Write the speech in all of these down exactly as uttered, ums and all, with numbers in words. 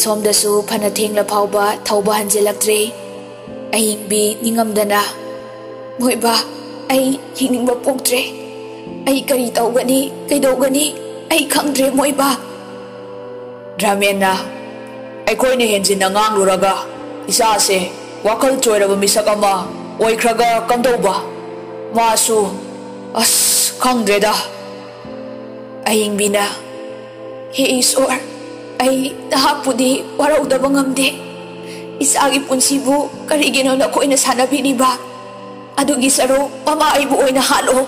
ꯁꯣꯝꯗꯁꯨ ꯐꯅ ꯊꯦꯡꯂ ꯐꯥꯎꯕ ꯊꯧꯕ ꯍꯟꯖꯤꯜꯂꯛꯇ꯭ꯔꯦ꯫ ꯑꯍꯤꯡꯕꯤ ꯅꯤꯡꯉꯝꯗꯅ, "ꯃꯣꯏꯕꯥ, ꯑꯩ ꯍꯤꯡꯅꯤꯡꯕ ꯄꯣꯛꯇ꯭ꯔꯦ꯫ ꯑꯩ ꯀꯔꯤ ꯇꯧꯒꯅꯤ, ꯀꯩꯗꯧꯒꯅꯤ, ꯑꯩ ꯈꯪꯗ꯭ꯔꯦ, ꯃꯣꯏꯕꯥ꯫" ꯗ꯭ꯔꯃꯦꯟꯅ, "ꯑꯩꯈꯣꯏꯅ ꯍꯦꯟꯖꯤꯟꯅ ꯉꯥꯡꯂꯨꯔꯒ ꯏꯆꯥꯁꯦ ꯋꯥꯈꯜ ꯆꯣꯏꯔꯕ ꯃꯤꯁꯛ ꯑꯃ ꯑꯣꯏꯈ꯭ꯔꯒ ꯀꯝꯗꯧꯕ? ꯃꯥꯁꯨ, ꯑꯁ, ꯈꯪꯗ꯭ꯔꯦꯗ꯫" ꯑꯍꯤꯡꯕꯤꯅ, "ꯍꯦ ꯏꯁꯣꯔ, ꯑꯩ ꯅꯍꯥꯛꯄꯨꯗꯤ ꯋꯥꯔꯧꯗꯕ ꯉꯝꯗꯦ꯫ ꯏꯆꯥꯒꯤ ꯄꯨꯟꯁꯤꯕꯨ ꯀꯔꯤꯒꯤꯅꯣ ꯅꯈꯣꯏꯅ ꯁꯥꯟꯅꯕꯤꯔꯤꯕ? ꯑꯗꯨꯒꯤ ꯁꯔꯨꯛ ꯃꯃꯥ ꯑꯩꯕꯨ ꯑꯣꯏꯅ ꯍꯥꯠꯂꯣ꯫"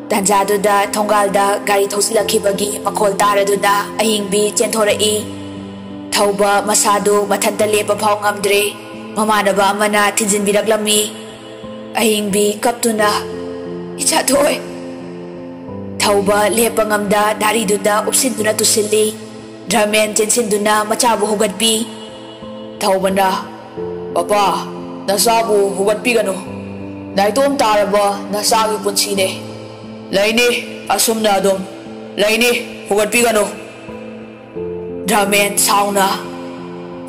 ꯇꯥꯟꯖꯥꯗꯨꯗ ꯊꯣꯡꯒꯥꯜꯗ ꯒꯥꯔꯤ ꯊꯧꯖꯤꯜꯂꯛꯈꯤꯕꯒꯤ ꯃꯈꯣꯜ ꯇꯥꯔꯗꯨꯅ ꯑꯍꯤꯡꯕꯤ ꯆꯦꯟꯊꯣꯔꯛꯏ꯫ ꯊꯧꯕ ꯃꯁꯥꯗꯨ ꯃꯊꯟꯇ ꯂꯦꯞꯄ ꯐꯥꯎ ꯉꯝꯗ꯭ꯔꯦ꯫ ꯃꯃꯥꯟꯅꯕ ꯑꯃꯅ ꯊꯤꯟꯖꯤꯟꯕꯤꯔꯛꯂꯝꯃꯤ꯫ ꯑꯍꯤꯡꯕꯤ ꯀꯞꯇꯨꯅ, "ꯏꯆꯥꯊꯣꯏ!" ꯊꯧꯕ ꯂꯦꯞꯄ ꯉꯝꯗ ꯗꯥꯔꯤꯗꯨꯗ ꯎꯞꯁꯤꯟꯗꯨꯅ ꯇꯨꯁꯤꯜꯂꯤ꯫ ꯗ꯭ꯔꯃꯦꯟ ꯆꯦꯟꯁꯤꯟꯗꯨꯅ ꯃꯆꯥꯕꯨ ꯍꯧꯒꯠꯄꯤ꯫ ꯊꯧꯕꯅ, "ꯄꯄꯥ, ꯅꯆꯥꯕꯨ ꯍꯧꯒꯠꯄꯤꯒꯅꯨ꯫ ꯅꯥꯏꯇꯣꯝ ꯇꯥꯔꯕ ꯅꯆꯥꯒꯤ ꯄꯨꯟꯁꯤꯅꯦ꯫ ꯂꯩꯅꯤ, ꯑꯁꯨꯝꯅ ꯑꯗꯨꯝ ꯂꯩꯅꯤ, ꯍꯧꯒꯠꯄꯤꯒꯅꯨ꯫" ꯗ꯭ꯔꯃꯦꯟ ꯁꯥꯎꯅ,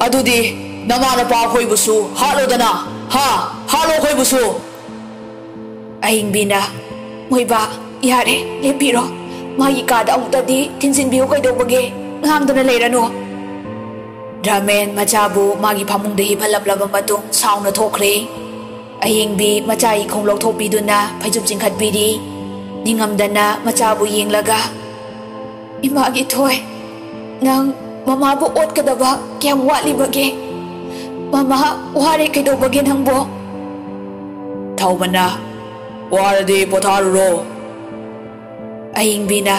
"ꯑꯗꯨꯗꯤ ꯅꯃꯥ ꯅꯄꯥ ꯑꯩꯈꯣꯏꯕꯨꯁꯨ ꯍꯥꯠꯂꯣꯗꯅ, ꯍꯥ? ꯍꯥꯠꯂꯣ ꯑꯩꯈꯣꯏꯕꯨꯁꯨ!" ꯑꯍꯤꯡꯕꯤꯅ, "ꯃꯣꯏꯕꯥ, ꯌꯥꯔꯦ, ꯂꯦꯞꯄꯤꯔꯣ꯫ ꯃꯥꯒꯤ ꯀꯥꯗ ꯑꯃꯨꯛꯇꯗꯤ ꯊꯤꯟꯖꯤꯟꯕꯤꯌꯨ ꯀꯩꯗꯧꯕꯒꯦ? ꯉꯥꯡꯗꯅ ꯂꯩꯔꯅꯨ꯫" ꯗ꯭ꯔꯃꯦꯟ ꯃꯆꯥꯕꯨ ꯃꯥꯒꯤ ꯐꯃꯨꯡꯗ ꯍꯤꯞꯍꯜꯂꯝꯂꯕ ꯃꯇꯨꯡ ꯁꯥꯎꯅ ꯊꯣꯛꯈ꯭ꯔꯦ꯫ ꯑꯍꯤꯡꯕꯤ ꯃꯆꯥꯒꯤ ꯈꯣꯡ ꯂꯧꯊꯣꯛꯄꯤꯗꯨꯅ ꯐꯩꯖꯨꯞ ꯆꯤꯡꯈꯠꯄꯤꯔꯤ꯫ ꯅꯤꯡꯉꯝꯗꯅ ꯃꯆꯥꯕꯨ ꯌꯦꯡꯂꯒ, "ꯏꯃꯥꯒꯤ ꯊꯣꯏ, ꯅꯪ ꯃꯃꯥꯕꯨ ꯑꯣꯠꯀꯗꯕ ꯀꯌꯥꯝ ꯋꯥꯠꯂꯤꯕꯒꯦ? ꯃꯃꯥ ꯋꯥꯔꯦ ꯀꯩꯗꯧꯕꯒꯦ ꯅꯪꯕꯣ?" ꯊꯧꯕꯅ, "ꯋꯥꯔꯗꯤ ꯄꯣꯊꯥꯔꯨꯔꯣ꯫" ꯑꯍꯤꯡꯕꯤꯅ,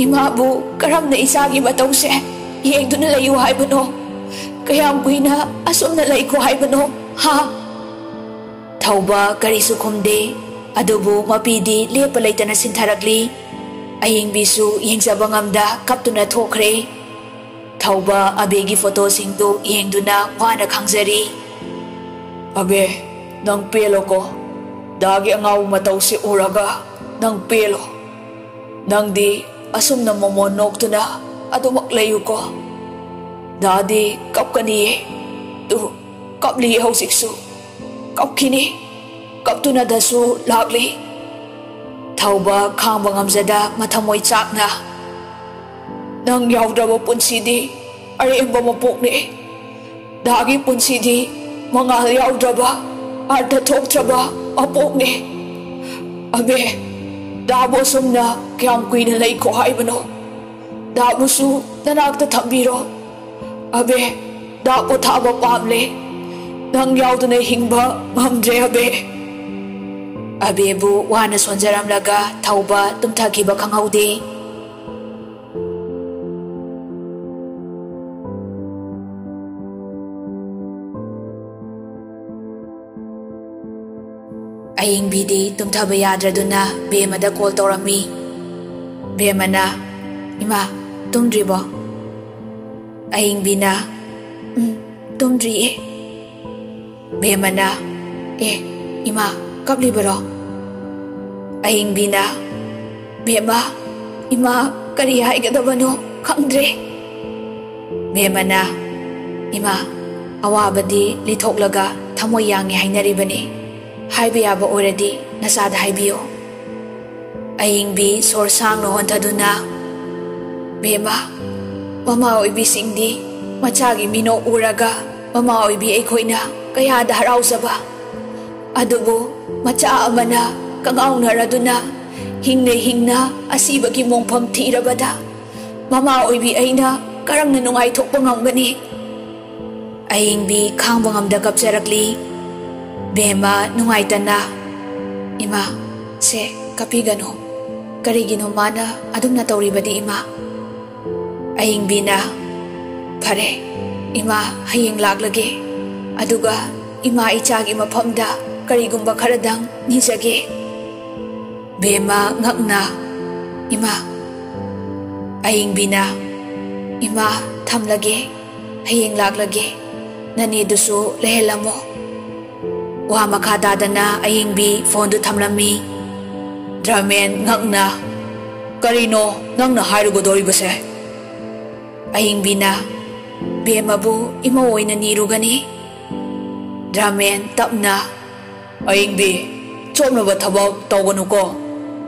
"ꯏꯃꯥꯕꯨ ꯀꯔꯝꯅ ꯏꯆꯥꯒꯤ ꯃꯇꯧꯁꯦ ꯌꯦꯡꯗꯨꯅ ꯂꯩꯌꯨ ꯍꯥꯏꯕꯅꯣ? ꯀꯌꯥꯝ ꯀꯨꯏꯅ ꯑꯁꯨꯝꯅ ꯂꯩꯈꯣ ꯍꯥꯏꯕꯅꯣ, ꯍꯥ?" ꯊꯧꯕ ꯀꯔꯤꯁꯨ ꯈꯨꯝꯗꯦ, ꯑꯗꯨꯕꯨ ꯃꯄꯤꯗꯤ ꯂꯦꯞꯄ ꯂꯩꯇꯅ ꯁꯤꯟꯊꯔꯛꯂꯤ꯫ ꯑꯍꯤꯡꯕꯤꯁꯨ ꯌꯦꯡꯖꯕ ꯉꯝꯗ ꯀꯞꯇꯨꯅ ꯊꯣꯛꯈ꯭ꯔꯦ꯫ ꯊꯧꯕ ꯑꯕꯦꯒꯤ ꯐꯣꯇꯣꯁꯤꯡꯗꯨ ꯌꯦꯡꯗꯨꯅ ꯋꯥꯅ ꯈꯥꯡꯖꯔꯤ꯫ "ꯑꯕꯦ, ꯅꯪ ꯄꯦꯜꯂꯣꯀꯣ꯫ ꯗꯥꯒꯤ ꯑꯉꯥꯎꯕ ꯃꯇꯧꯁꯤ ꯎꯔꯒ ꯅꯪ ꯄꯦꯜꯂꯣ꯫ ꯅꯪꯗꯤ ꯑꯁꯨꯝꯅ ꯃꯣꯃꯣꯟ ꯅꯣꯛꯇꯨꯅ ꯑꯗꯨꯃꯛ ꯂꯩꯌꯨꯀꯣ꯫" ꯗꯥꯗꯤ ꯀꯞꯀꯅꯤꯌꯦ꯫ ꯇꯨ, ꯀꯞꯂꯤ ꯍꯧꯖꯤꯛꯁꯨ꯫ ꯀꯞꯈꯤꯅꯤ꯫ ꯀꯞꯇꯨꯅꯗꯁꯨ ꯂꯥꯛꯂꯤ꯫ ꯊꯧꯕ ꯈꯥꯡꯕ ꯉꯝꯖꯗ ꯃꯊꯃꯣꯏ ꯆꯥꯛꯅ, "ꯅꯪ ꯌꯥꯎꯗ꯭ꯔꯕ ꯄꯨꯟꯁꯤꯗꯤ ꯑꯔꯦꯝꯕ ꯃꯄꯣꯛꯅꯤ꯫ ꯗꯥꯒꯤ ꯄꯨꯟꯁꯤꯗꯤ ꯃꯉꯥꯜ ꯌꯥꯎꯗ꯭ꯔꯕ, ꯑꯔꯊ ꯊꯣꯛꯇ꯭ꯔꯕ ꯃꯄꯣꯛꯅꯤ꯫ ꯑꯕꯦ, ꯗꯥꯕꯨ ꯑꯁꯨꯝꯅ ꯀꯌꯥꯝ ꯀꯨꯏꯅ ꯂꯩꯈꯣ ꯍꯥꯏꯕꯅꯣ? ꯗꯥꯕꯨꯁꯨ ꯅꯅꯥꯛꯇ ꯊꯝꯕꯤꯔꯣ꯫ ꯑꯕꯦ, ꯗꯥ ꯄꯣꯊꯥꯕ ꯄꯥꯝꯂꯦ꯫ ꯅꯪ ꯌꯥꯎꯗꯅ ꯍꯤꯡꯕ ꯉꯝꯗ꯭ꯔꯦ, ꯑꯕꯦ꯫" ꯑꯕꯦꯕꯨ ꯋꯥꯅ ꯁꯣꯟꯖꯔꯝꯂꯒ ꯊꯧꯕ ꯇꯨꯝꯊꯈꯤꯕ ꯈꯪꯍꯧꯗꯦ꯫ ꯑꯌꯤꯡꯕꯤꯗꯤ ꯇꯨꯝꯊꯕ ꯌꯥꯗ꯭ꯔꯗꯨꯅ ꯕꯦꯝꯃꯗ ꯀꯣꯜ ꯇꯧꯔꯝꯃꯤ꯫ ꯕꯦꯝꯃꯅ, "ꯏꯃꯥ, ꯇꯨꯝꯗ꯭ꯔꯤꯕꯣ?" ꯑꯌꯤꯡꯕꯤꯅ, "ꯎꯝ, ꯇꯨꯝꯗ꯭ꯔꯤꯌꯦ꯫" ꯕꯦꯝꯃꯅ, "ꯑꯦ, ꯏꯃꯥ, ꯀꯞꯂꯤꯕꯔꯣ?" ꯑꯌꯤꯡꯕꯤꯅ, "ꯕꯦꯝꯃ, ꯏꯃꯥ, ꯀꯔꯤ ꯍꯥꯏꯒꯗꯕꯅꯣ ꯈꯪꯗ꯭ꯔꯦ꯫" ꯕꯦꯝꯃꯅ, "ꯏꯃꯥ, ꯑꯋꯥꯕꯗꯤ ꯂꯤꯊꯣꯛꯂꯒ ꯊꯃꯣꯏ ꯌꯥꯡꯉꯤ ꯍꯥꯏꯅꯔꯤꯕꯅꯤ꯫ ꯍꯥꯏꯕ ꯌꯥꯕ ꯑꯣꯏꯔꯗꯤ ꯅꯆꯥꯗ ꯍꯥꯏꯕꯤꯌꯨ꯫" ꯑꯌꯤꯡꯕꯤ ꯁꯣꯔ ꯁꯥꯡꯅ ꯍꯣꯟꯊꯗꯨꯅ, "ꯕꯦꯝꯃ, ꯃꯃꯥ ꯑꯣꯏꯕꯤꯁꯤꯡꯗꯤ ꯃꯆꯥꯒꯤ ꯃꯤꯅꯣꯛ ꯎꯔꯒ ꯃꯃꯥ ꯑꯣꯏꯕꯤ ꯑꯩꯈꯣꯏꯅ ꯀꯌꯥꯗ ꯍꯔꯥꯎꯖꯕ꯫ ꯑꯗꯨꯕꯨ ꯃꯆꯥ ꯑꯃꯅ ꯀꯉꯥꯎꯅꯔꯗꯨꯅ ꯍꯤꯡꯅ ꯍꯤꯡꯅ ꯑꯁꯤꯕꯒꯤ ꯃꯣꯡꯐꯝ ꯊꯤꯔꯕꯗ ꯃꯃꯥ ꯑꯣꯏꯕꯤ ꯑꯩꯅ ꯀꯔꯝꯅ ꯅꯨꯡꯉꯥꯏꯊꯣꯛꯄ ꯉꯝꯒꯅꯤ?" ꯑꯌꯤꯡꯕꯤ ꯈꯥꯡꯕ ꯉꯝꯗ ꯀꯞꯆꯔꯛꯂꯤ꯫ ꯕꯦꯝꯃ ꯅꯨꯡꯉꯥꯏꯇꯅ, "ꯏꯃꯥ, ꯁꯦ, ꯀꯞꯄꯤꯒꯅꯨ꯫ ꯀꯔꯤꯒꯤꯅꯣ ꯃꯥꯅ ꯑꯗꯨꯝꯅ ꯇꯧꯔꯤꯕꯗꯤ, ꯏꯃꯥ?" ꯑꯌꯤꯡꯕꯤꯅ, "ꯐꯔꯦ, ꯏꯃꯥ ꯍꯌꯦꯡ ꯂꯥꯛꯂꯒꯦ꯫ ꯑꯗꯨꯒ ꯏꯃꯥ ꯏꯆꯥꯒꯤ ꯃꯐꯝꯗ ꯀꯔꯤꯒꯨꯝꯕ ꯈꯔꯗꯪ ꯅꯤꯖꯒꯦ꯫" ꯕꯦꯝꯃ ꯉꯛꯅ, "ꯏꯃꯥ꯫" ꯑꯌꯤꯡꯕꯤꯅ, "ꯏꯃꯥ, ꯊꯝꯂꯒꯦ꯫ ꯍꯌꯦꯡ ꯂꯥꯛꯂꯒꯦ꯫ ꯅꯅꯦꯗꯨꯁꯨ ꯂꯩꯍꯜꯂꯝꯃꯣ꯫" ꯋꯥ ꯃꯈꯥ ꯇꯥꯗꯅ ꯑꯌꯤꯡꯕꯤ ꯐꯣꯟꯗꯨ ꯊꯝꯂꯝꯃꯤ꯫ ꯙꯔꯃꯦꯟ ꯉꯛꯅ, "ꯀꯔꯤꯅꯣ ꯅꯪꯅ ꯍꯥꯏꯔꯨꯒꯗꯧꯔꯤꯕꯁꯦ?" ꯑꯌꯤꯡꯕꯤꯅ, ꯕꯦꯝꯃꯕꯨ ꯏꯃꯧ ꯑꯣꯏꯅ ꯅꯤꯔꯨꯒꯅꯤ꯫ ꯗ꯭ꯔꯥꯃꯦꯟ ꯇꯞꯅ, "ꯑꯌꯤꯡꯕꯤ, ꯆꯣꯞꯅꯕ ꯊꯕꯛ ꯇꯧꯒꯅꯨꯀꯣ,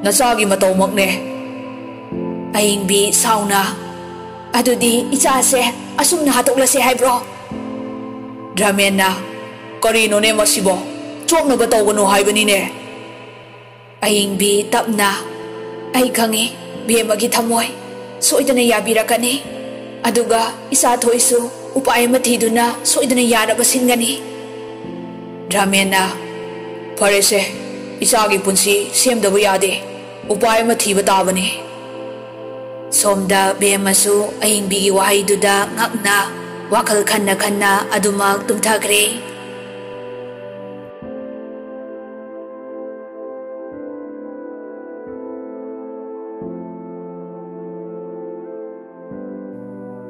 ꯅꯆꯥꯒꯤ ꯃꯇꯧꯃꯛꯅꯦ꯫" ꯑꯌꯤꯡꯕꯤ ꯁꯥꯎꯅ, "ꯑꯗꯨꯗꯤ ꯏꯆꯥꯁꯦ ꯑꯁꯨꯝꯅ ꯍꯥꯠꯇꯣꯛꯂꯁꯦ ꯍꯥꯏꯕ꯭ꯔꯣ?" ꯗ꯭ꯔꯥꯃꯦꯟꯅ, "ꯀꯔꯤꯅꯣꯅꯦ ꯃꯁꯤꯕꯣ? ꯆꯣꯞꯅꯕ ꯇꯧꯒꯅꯨ ꯍꯥꯏꯕꯅꯤꯅꯦ꯫" ꯑꯌꯤꯡꯕꯤ ꯇꯞꯅ, "ꯑꯩ ꯈꯪꯏ, ꯕꯦꯝꯃꯒꯤ ꯊꯃꯣꯏ ꯁꯣꯏꯗꯅ ꯌꯥꯕꯤꯔꯛꯀꯅꯤ꯫ ꯑꯗꯨꯒ ꯏꯆꯥ ꯊꯣꯏꯁꯨ ꯎꯄꯥꯏ ꯑꯃ ꯊꯤꯗꯨꯅ ꯁꯣꯏꯗꯅ ꯌꯥꯅꯕ ꯁꯤꯟꯒꯅꯤ꯫" ꯗ꯭ꯔꯥꯃꯦꯟꯅ, "ꯐꯔꯦꯁꯦ, ꯏꯆꯥꯒꯤ ꯄꯨꯟꯁꯤ ꯁꯦꯝꯗꯕ ꯌꯥꯗꯦ꯫ ꯎꯄꯥꯏ ꯑꯃ ꯊꯤꯕ ꯇꯥꯕꯅꯤ꯫" ꯁꯣꯝꯗ ꯕꯦꯝꯃꯁꯨ ꯑꯌꯤꯡꯕꯤꯒꯤ ꯋꯥꯍꯩꯗꯨꯗ ꯉꯛꯅ, ꯋꯥꯈꯜ ꯈꯟꯅ ꯈꯟꯅ ꯑꯗꯨꯃꯛ ꯇꯨꯝꯊꯈ꯭ꯔꯦ꯫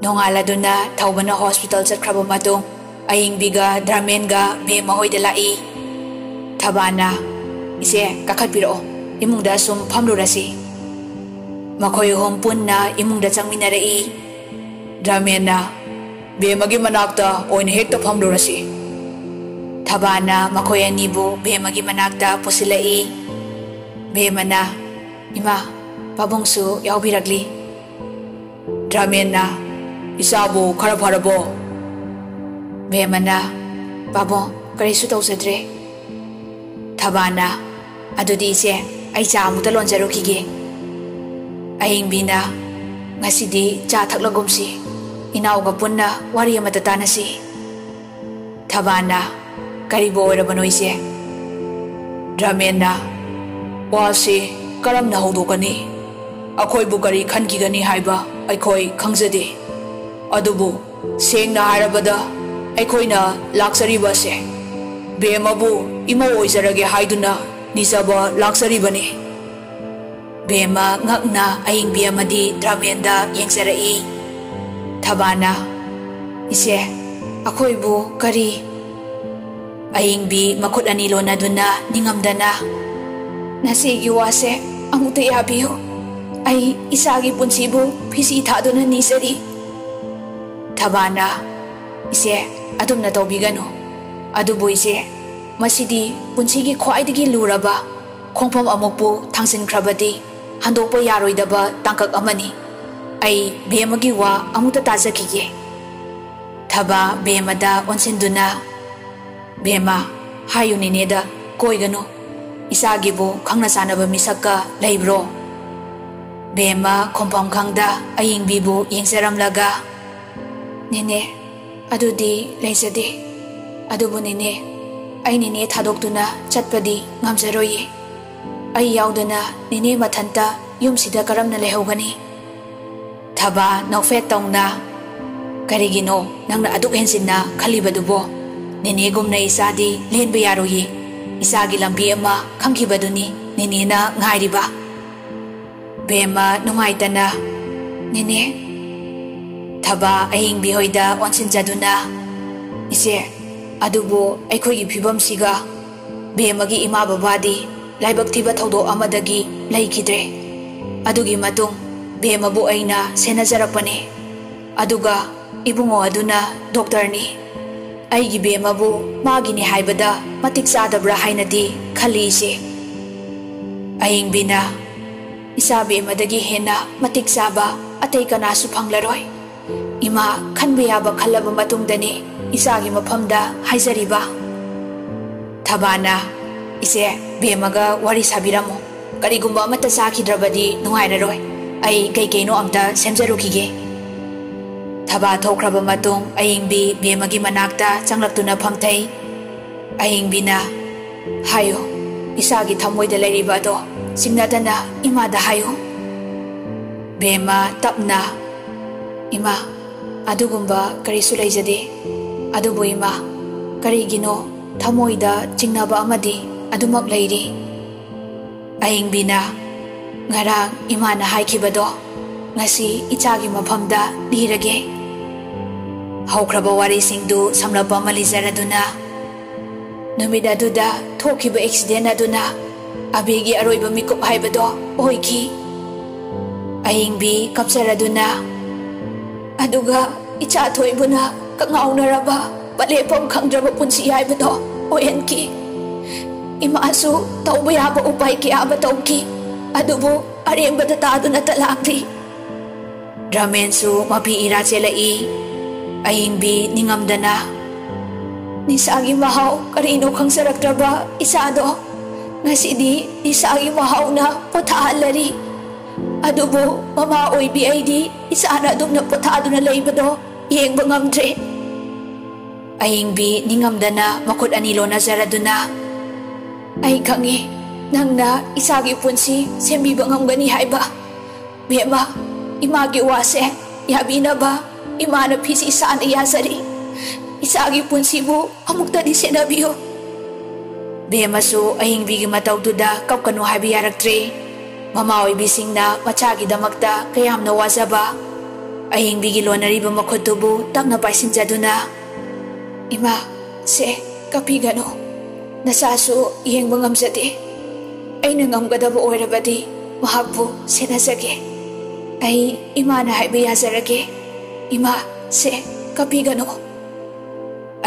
ꯅꯣꯡꯉꯥꯜꯂꯗꯨꯅ ꯊꯧꯕꯅ ꯍꯣꯁꯄꯤꯇꯥꯜ ꯆꯠꯈ꯭ꯔꯕ ꯃꯇꯨꯡ, ꯑꯌꯤꯡꯕꯤꯒ ꯗ꯭ꯔꯥꯃꯦꯟꯒ ꯕꯦꯝꯃ ꯍꯣꯏꯗ ꯂꯥꯛꯏ꯫ ꯊꯕꯥꯅ, "ꯏꯆꯦ, ꯀꯥꯈꯠꯄꯤꯔꯛꯑꯣ, ꯏꯃꯨꯡꯗ ꯁꯨꯝ ꯐꯝꯂꯨꯔꯁꯤ꯫" ꯃꯈꯣꯏ ꯑꯍꯨꯝ ꯄꯨꯟꯅ ꯏꯃꯨꯡꯗ ꯆꯪꯃꯤꯟꯅꯔꯛꯏ꯫ ꯗ꯭ꯔꯥꯃꯦꯟꯅ, "ꯕꯦꯝꯃꯒꯤ ꯃꯅꯥꯛꯇ ꯑꯣꯏꯅ ꯍꯦꯛꯇ ꯐꯝꯂꯨꯔꯁꯤ꯫" ꯊꯕꯥꯅ ꯃꯈꯣꯏ ꯑꯅꯤꯕꯨ ꯕꯦꯝꯃꯒꯤ ꯃꯅꯥꯛꯇ ꯄꯨꯁꯤꯜꯂꯛꯏ꯫ ꯕꯦꯝꯃꯅ, "ꯏꯃꯥ, ꯄꯥꯕꯨꯡꯁꯨ ꯌꯥꯎꯕꯤꯔꯛꯂꯤ꯫" ꯗ꯭ꯔꯥꯃꯦꯟꯅ, "ꯏꯆꯥꯕꯨ ꯈꯔ ꯐꯔꯕꯣ?" ꯕꯦꯝꯃꯅ, "ꯄꯥꯕꯨꯡ, ꯀꯔꯤꯁꯨ ꯇꯧꯖꯗ꯭ꯔꯦ꯫" ꯊꯕꯥꯅ, "ꯑꯗꯨꯗꯤ ꯏꯆꯦ, ꯑꯩ ꯆꯥ ꯑꯃꯨꯛꯇ ꯂꯣꯟꯖꯔꯨꯈꯤꯒꯦ꯫" ꯑꯌꯤꯡꯕꯤꯅ, "ꯉꯁꯤꯗꯤ ꯆꯥ ꯊꯛꯂꯒꯨꯝꯁꯤ, ꯏꯅꯥꯎꯒ ꯄꯨꯟꯅ ꯋꯥꯔꯤ ꯑꯃꯇ ꯇꯥꯟꯅꯁꯤ꯫" ꯊꯕꯥꯅ, "ꯀꯔꯤꯕꯨ ꯑꯣꯏꯔꯕꯅꯣ ꯏꯆꯦ?" ꯗ꯭ꯔꯥꯃꯦꯟꯅ, "ꯋꯥꯁꯤ ꯀꯔꯝꯅ ꯍꯧꯗꯣꯛꯀꯅꯤ? ꯑꯩꯈꯣꯏꯕꯨ ꯀꯔꯤ ꯈꯟꯈꯤꯒꯅꯤ ꯍꯥꯏꯕ ꯑꯩꯈꯣꯏ ꯈꯪꯖꯗꯦ꯫ ꯑꯗꯨꯕꯨ ꯁꯦꯡꯅ ꯍꯥꯏꯔꯕꯗ ꯑꯩꯈꯣꯏꯅ ꯂꯥꯛꯆꯔꯤꯕ ꯑꯁꯦ ꯕꯦꯝꯃꯕꯨ ꯏꯃꯧ ꯑꯣꯏꯖꯔꯒꯦ ꯍꯥꯏꯗꯨꯅ ꯅꯤꯖꯕ ꯂꯥꯛꯆꯔꯤꯕꯅꯤ꯫" ꯕꯦꯝꯃ ꯉꯛꯅ ꯑꯌꯤꯡꯕꯤ ꯑꯃꯗꯤ ꯗ꯭ꯔꯥꯃꯦꯟꯗ ꯌꯦꯡꯖꯔꯛꯏ꯫ ꯊꯕꯥꯅ, "ꯏꯆꯦ, ꯑꯩꯈꯣꯏꯕꯨ ꯀꯔꯤ?" ꯑꯌꯤꯡꯕꯤ ꯃꯈꯨꯠ ꯑꯅꯤ ꯂꯣꯟꯅꯗꯨꯅ ꯅꯤꯡꯉꯝꯗꯅ, "ꯅꯆꯦꯒꯤ ꯋꯥꯁꯦ ꯑꯃꯨꯛꯇ ꯌꯥꯕꯤꯌꯨ꯫ ꯑꯩ ꯏꯆꯥꯒꯤ ꯄꯨꯟꯁꯤꯕꯨ ꯐꯤꯁꯤ ꯊꯥꯗꯨꯅ ꯅꯤꯖꯔꯤ꯫" ꯊꯕꯥꯅ, "ꯏꯆꯦ, ꯑꯗꯨꯝꯅ ꯇꯧꯕꯤꯒꯅꯨ꯫ ꯑꯗꯨꯕꯨ ꯏꯆꯦ, ꯃꯁꯤꯗꯤ ꯄꯨꯟꯁꯤꯒꯤ ꯈ꯭ꯋꯥꯏꯗꯒꯤ ꯂꯨꯔꯕ ꯈꯣꯡꯐꯝ ꯑꯃꯨꯛꯄꯨ ꯊꯥꯡꯖꯤꯟꯈ꯭ꯔꯕꯗꯤ ꯍꯟꯗꯣꯛꯄ ꯌꯥꯔꯣꯏꯗꯕ ꯇꯥꯡꯀꯛ ꯑꯃꯅꯤ꯫ ꯑꯩ ꯕꯦꯝꯃꯒꯤ ꯋꯥ ꯑꯃꯨꯛꯇ ꯇꯥꯖꯈꯤꯒꯦ꯫" ꯊꯕꯥ ꯕꯦꯝꯃꯗ ꯑꯣꯟꯁꯤꯟꯗꯨꯅ, "ꯕꯦꯝꯃ, ꯍꯥꯏꯌꯨ ꯅꯦꯅꯦꯗ, ꯀꯣꯏꯒꯅꯨ꯫ ꯏꯆꯥꯒꯤꯕꯨ ꯈꯪꯅ ꯆꯥꯟꯅꯕ ꯃꯤꯁꯛꯀ ꯂꯩꯕ꯭ꯔꯣ?" ꯕꯦꯝꯃ ꯈꯨꯝꯐꯝ ꯈꯪꯗ ꯑꯌꯤꯡꯕꯤꯕꯨ ꯌꯦꯡꯖꯔꯝꯂꯒ, "ꯅꯦꯅꯦ, ꯑꯗꯨꯗꯤ ꯂꯩꯖꯗꯦ꯫ ꯑꯗꯨꯕꯨ ꯅꯦꯅꯦ, ꯑꯩ ꯅꯦꯅꯦ ꯊꯥꯗꯣꯛꯇꯨꯅ ꯆꯠꯄꯗꯤ ꯉꯝꯖꯔꯣꯏꯌꯦ꯫ ꯑꯩ ꯌꯥꯎꯗꯅ ꯅꯦꯅꯦ ꯃꯊꯟꯇ ꯌꯨꯝꯁꯤꯗ ꯀꯔꯝꯅ ꯂꯩꯍꯧꯒꯅꯤ?" ꯊꯕꯥ ꯅꯣꯛꯐꯦꯠ ꯇꯧꯅ, "ꯀꯔꯤꯒꯤꯅꯣ ꯅꯪꯅ ꯑꯗꯨꯛ ꯍꯦꯟꯖꯤꯟꯅ ꯈꯜꯂꯤꯕꯗꯨꯕꯣ? ꯅꯦꯅꯦꯒꯨꯝꯅ ꯏꯆꯥꯗꯤ ꯂꯦꯟꯕ ꯌꯥꯔꯣꯏꯌꯦ꯫ ꯏꯆꯥꯒꯤ ꯂꯝꯕꯤ ꯑꯃ ꯈꯪꯈꯤꯕꯗꯨꯅꯤ ꯅꯦꯅꯦꯅ ꯉꯥꯏꯔꯤꯕ꯫" ꯕꯦꯝꯃ ꯅꯨꯡꯉꯥꯏꯇꯅ, "ꯅꯦꯅꯦ꯫" ꯊꯕꯥ ꯑꯌꯤꯡꯕꯤ ꯍꯣꯏꯗ ꯑꯣꯟꯁꯤꯟꯖꯗꯨꯅ, "ꯏꯆꯦ, ꯑꯗꯨꯕꯨ ꯑꯩꯈꯣꯏꯒꯤ ꯐꯤꯕꯝꯁꯤꯒ ꯕꯦꯝꯃꯒꯤ ꯏꯃꯥ ꯕꯕꯥꯗꯤ ꯂꯥꯏꯕꯛ ꯊꯤꯕ ꯊꯧꯗꯣꯛ ꯑꯃꯗꯒꯤ ꯂꯩꯈꯤꯗ꯭ꯔꯦ꯫ ꯑꯗꯨꯒꯤ ꯃꯇꯨꯡ ꯕꯦꯝꯃꯕꯨ ꯑꯩꯅ ꯁꯦꯟꯅꯖꯔꯛꯄꯅꯦ꯫ ꯑꯗꯨꯒ ꯏꯕꯨꯡꯉꯣ ꯑꯗꯨꯅ ꯗꯣꯛꯇꯔꯅꯤ꯫ ꯑꯩꯒꯤ ꯕꯦꯝꯃꯕꯨ ꯃꯥꯒꯤꯅꯤ ꯍꯥꯏꯕꯗ ꯃꯇꯤꯛ ꯆꯥꯗꯕ꯭ꯔꯥ ꯍꯥꯏꯅꯗꯤ ꯈꯜꯂꯤ, ꯏꯆꯦ꯫" ꯑꯌꯤꯡꯕꯤꯅ, "ꯏꯆꯥ ꯕꯦꯝꯃꯗꯒꯤ ꯍꯦꯟꯅ ꯃꯇꯤꯛ ꯆꯥꯕ ꯑꯇꯩ ꯀꯅꯥꯁꯨ ꯐꯪꯂꯔꯣꯏ꯫ ꯏꯃꯥ, ꯈꯟꯕ ꯌꯥꯕ ꯈꯜꯂꯕ ꯃꯇꯨꯡꯗꯅꯤ ꯏꯆꯥꯒꯤ ꯃꯐꯝꯗ ꯍꯥꯏꯖꯔꯤꯕ꯫" ꯊꯕꯥꯅ, "ꯏꯆꯦ, ꯕꯦꯝꯃꯒ ꯋꯥꯔꯤ ꯁꯥꯕꯤꯔꯝꯃꯨ꯫ ꯀꯔꯤꯒꯨꯝꯕ ꯑꯃꯠꯇ ꯆꯥꯈꯤꯗ꯭ꯔꯕꯗꯤ ꯅꯨꯡꯉꯥꯏꯔꯔꯣꯏ꯫ ꯑꯩ ꯀꯩ ꯀꯩꯅꯣ ꯑꯝꯇ ꯁꯦꯝꯖꯔꯨꯈꯤꯒꯦ꯫" ꯊꯕꯥ ꯊꯣꯛꯈ꯭ꯔꯕ ꯃꯇꯨꯡ ꯑꯌꯤꯡꯕꯤ ꯕꯦꯝꯃꯒꯤ ꯃꯅꯥꯛꯇ ꯆꯪꯂꯛꯇꯨꯅ ꯐꯝꯊꯩ꯫ ꯑꯌꯤꯡꯕꯤꯅ, "ꯍꯥꯏꯌꯨ, ꯏꯆꯥꯒꯤ ꯊꯃꯣꯏꯗ ꯂꯩꯔꯤꯕ ꯑꯗꯣ ꯆꯤꯡꯅꯗꯅ ꯏꯃꯥꯗ ꯍꯥꯏꯌꯨ꯫" ꯕꯦꯝꯃ ꯇꯞꯅ, "ꯏꯃꯥ, ꯑꯗꯨꯒꯨꯝꯕ ꯀꯔꯤꯁꯨ ꯂꯩꯖꯗꯦ꯫ ꯑꯗꯨꯕꯨ ꯏꯃꯥ, ꯀꯔꯤꯒꯤꯅꯣ ꯊꯃꯣꯏꯗ ꯆꯤꯡꯅꯕ ꯑꯃꯗꯤ ꯑꯗꯨꯃꯛ ꯂꯩꯔꯤ꯫" ꯑꯌꯤꯡꯕꯤꯅ, "ꯉꯔꯥꯡ ꯏꯃꯥꯅ ꯍꯥꯏꯈꯤꯕꯗꯣ ꯉꯁꯤ ꯏꯆꯥꯒꯤ ꯃꯐꯝꯗ ꯂꯤꯔꯒꯦ꯫" ꯍꯧꯈ꯭ꯔꯕ ꯋꯥꯔꯤꯁꯤꯡꯗꯨ ꯁꯝꯂꯞꯄ ꯑꯃ ꯂꯤꯖꯔꯗꯨꯅ, "ꯅꯨꯃꯤꯠ ꯑꯗꯨꯗ ꯊꯣꯛꯈꯤꯕ ꯑꯦꯛꯁꯤꯗꯦꯟ ꯑꯗꯨꯅ ꯑꯕꯦꯒꯤ ꯑꯔꯣꯏꯕ ꯃꯤꯀꯨꯞ ꯍꯥꯏꯕꯗꯣ ꯑꯣꯏꯈꯤ꯫" ꯑꯌꯤꯡꯕꯤ ꯀꯞꯆꯔꯗꯨꯅ, "ꯑꯗꯨꯒ ꯏꯆꯥ ꯊꯣꯏꯕꯨꯅ ꯀꯉꯥꯎꯅꯔꯕ, ꯄꯂꯦꯞꯐꯝ ꯈꯪꯗ꯭ꯔꯕ ꯄꯨꯟꯁꯤ ꯍꯥꯏꯕꯗꯣ ꯑꯣꯏꯍꯟꯈꯤ꯫ ꯏꯃꯥꯁꯨ ꯇꯧꯕ ꯌꯥꯕ ꯎꯄꯥꯏ ꯀꯌꯥ ꯑꯃ ꯇꯧꯈꯤ, ꯑꯗꯨꯕꯨ ꯑꯔꯦꯝꯕꯗ ꯇꯥꯗꯨꯅꯇ ꯂꯥꯛꯂꯤ꯫ ꯗ꯭ꯔꯃꯦꯟꯁꯨ ꯃꯄꯤ ꯏꯔꯥ ꯆꯦꯜꯂꯛꯏ꯫ ꯑꯍꯤꯡꯕꯤ ꯅꯤꯡꯉꯝꯗꯅ, "ꯅꯤꯁꯥꯒꯤ ꯃꯍꯥꯎ ꯀꯔꯤꯅꯣ ꯈꯪꯖꯔꯛꯇ꯭ꯔꯕ ꯏꯆꯥꯗꯣ ꯉꯁꯤꯗꯤ ꯅꯤꯁꯥꯒꯤ ꯃꯍꯥꯎꯅ ꯄꯣꯊꯥꯍꯜꯂꯔꯤ꯫ ꯑꯗꯨꯕꯨ ꯃꯃꯥ ꯑꯣꯏꯕꯤ ꯑꯩꯗꯤ ꯏꯆꯥꯅ ꯑꯗꯨꯝꯅ ꯄꯣꯊꯥꯗꯨꯅ ꯂꯩꯕꯗꯣ ꯌꯦꯡꯕ ꯉꯝꯗ꯭ꯔꯦ꯫" ꯑꯍꯤꯡꯕꯤ ꯅꯤꯡꯉꯝꯗꯅ ꯃꯈꯨꯠ ꯑꯅꯤ ꯂꯣꯟꯅꯖꯔꯗꯨꯅ, "ꯑꯩ ꯈꯪꯉꯤ, ꯅꯪꯅ ꯏꯆꯥꯒꯤ ꯄꯨꯟꯁꯤ ꯁꯦꯝꯕꯤꯕ ꯉꯝꯒꯅꯤ ꯍꯥꯏꯕ꯫ ꯕꯦꯝꯃ, ꯏꯃꯥꯒꯤ ꯋꯥꯁꯦ ꯌꯥꯕꯤꯅꯕ ꯏꯃꯥꯅ ꯐꯤꯁꯤ ꯁꯥꯅ ꯌꯥꯖꯔꯤ꯫ ꯏꯆꯥꯒꯤ ꯄꯨꯟꯁꯤꯕꯨ ꯑꯃꯨꯛꯇꯗꯤ ꯁꯦꯟꯅꯕꯤꯌꯨ꯫" ꯕꯦꯝꯃꯁꯨ ꯑꯍꯤꯡꯕꯤꯒꯤ ꯃꯇꯧꯗꯨꯗ ꯀꯞꯀꯅꯨ ꯍꯥꯏꯕ ꯌꯥꯔꯛꯇ꯭ꯔꯦ꯫ ꯃꯃꯥ ꯑꯣꯏꯕꯤꯁꯤꯡꯅ ꯃꯆꯥꯒꯤꯗꯃꯛꯇ ꯀꯌꯥꯝꯅ ꯋꯥꯖꯕ꯫ ꯑꯍꯤꯡꯕꯤꯒꯤ ꯂꯣꯟꯅꯔꯤꯕ ꯃꯈꯨꯠꯇꯨꯕꯨ ꯇꯞꯅ ꯄꯥꯏꯁꯤꯟꯖꯗꯨꯅ, "ꯏꯃꯥ, ꯁꯦ, ꯀꯞꯄꯤꯒꯅꯨ꯫ ꯅꯆꯥꯁꯨ ꯌꯦꯡꯕ ꯉꯝꯖꯗꯦ꯫ ꯑꯩꯅ ꯉꯝꯒꯗꯕ ꯑꯣꯏꯔꯕꯗꯤ ꯃꯍꯥꯛꯄꯨ ꯁꯦꯟꯅꯖꯒꯦ꯫ ꯑꯩ ꯏꯃꯥꯅ ꯍꯥꯏꯕ ꯌꯥꯖꯔꯒꯦ꯫ ꯏꯃꯥ, ꯁꯦ, ꯀꯞꯄꯤꯒꯅꯨ꯫"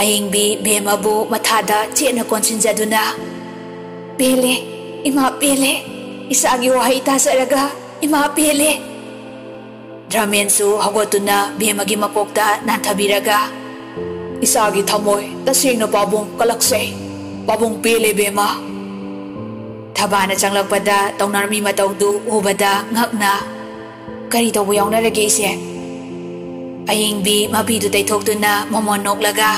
ꯑꯍꯤꯡꯕꯤ ꯕꯦꯝꯃꯕꯨ ꯃꯊꯥꯗ ꯆꯦꯠꯅ ꯀꯣꯟꯁꯤꯟꯖꯗꯨꯅ, "ꯄꯦꯜꯂꯦ, ꯏꯃꯥ ꯄꯦꯜꯂꯦ꯫ ꯏꯆꯥꯒꯤ ꯋꯥꯍꯩ ꯇꯥꯖꯔꯒ ꯏꯃꯥ ꯄꯦꯜꯂꯦ꯫" ꯗ꯭ꯔꯃꯦꯟꯁꯨ ꯍꯧꯒꯠꯇꯨꯅ ꯕꯦꯝꯃꯒꯤ ꯃꯀꯣꯛꯇ ꯅꯥꯟꯊꯕꯤꯔꯒ, "ꯏꯆꯥꯒꯤ ꯊꯃꯣꯏ ꯇꯁꯦꯡꯅ ꯄꯥꯕꯨꯡ ꯀꯜꯂꯛꯆꯩ꯫ ꯄꯥꯕꯨꯡ ꯄꯦꯜꯂꯦ ꯕꯦꯝꯃ꯫" ꯊꯕꯥꯅ ꯆꯪꯂꯛꯄꯗ ꯇꯧꯅꯔꯝꯃꯤ ꯃꯇꯧꯗꯨ ꯎꯕꯗ ꯉꯛꯅ, "ꯀꯔꯤ ꯇꯧꯕ ꯌꯥꯎꯅꯔꯒꯦ ꯏꯆꯦ?" ꯑꯍꯤꯡꯕꯤ ꯃꯄꯤꯗꯨ ꯇꯩꯊꯣꯛꯇꯨꯅ ꯃꯃꯣꯟ ꯅꯣꯛꯂꯒ,